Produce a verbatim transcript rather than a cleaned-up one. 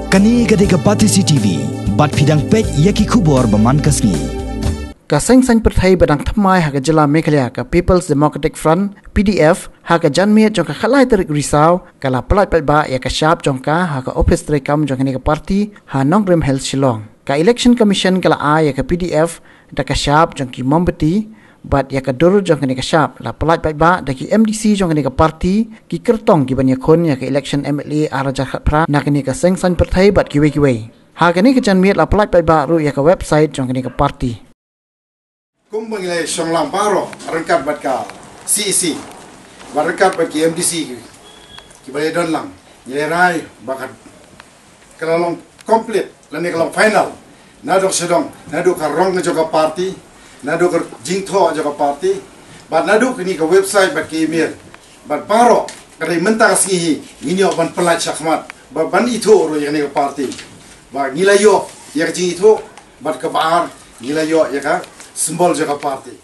Kane ka dei ka Batesi T V, bad phi dang peit ïa ki khubor ba man ka sngi. Ka seng saiñ pyrthei ba dang thymmai ha ka jylla Meghalaya, ka People's Democratic Front, P D F, ha ka janmiet jong ka khatlai tarik Risaw, ka la pyllait paidbah ïa ka shap jong ka ha ka ophis treikam jong kane ka party ha Nongrim Hills, Shillong. Ka Election Commission ka la ai ïa ka P D F da ka shap jong ki mombati, bad ïa ka dur jong kane ka shap la pyllait paidbah da ki M D C jong kane ka party, ki kyrtong ki ban ïakhun ïa ka election M L A ar hajar khatphra na kane ka seng saiñ pyrthei bad kiwei kiwei. Ha kane ka janmiet la pyllait paidbah ruh ïa ka website jong kane ka party. Kumba ngi la shong lang baroh ryngkat bad ka C E C, bad ryngkat bad ki M D C ki, kiba ïadon lang, ngi la rai ba ka, ka la long complete lane ka long final. Naduh sha dong, naduh ka rong jong ka party, naduh ka jingthoh jong ka party, bad naduh kane ka website bad ka email. Bad baroh, ka dei mynta ka sngi hi, ngin ïoh ban pyllait shakhmat, bad ban ithuh ruh ïa kane ka party. Bad ngi la ïoh ïa ka jingithuh, bad kaba ar, ngi la ïoh ïa ka symbol jong ka party.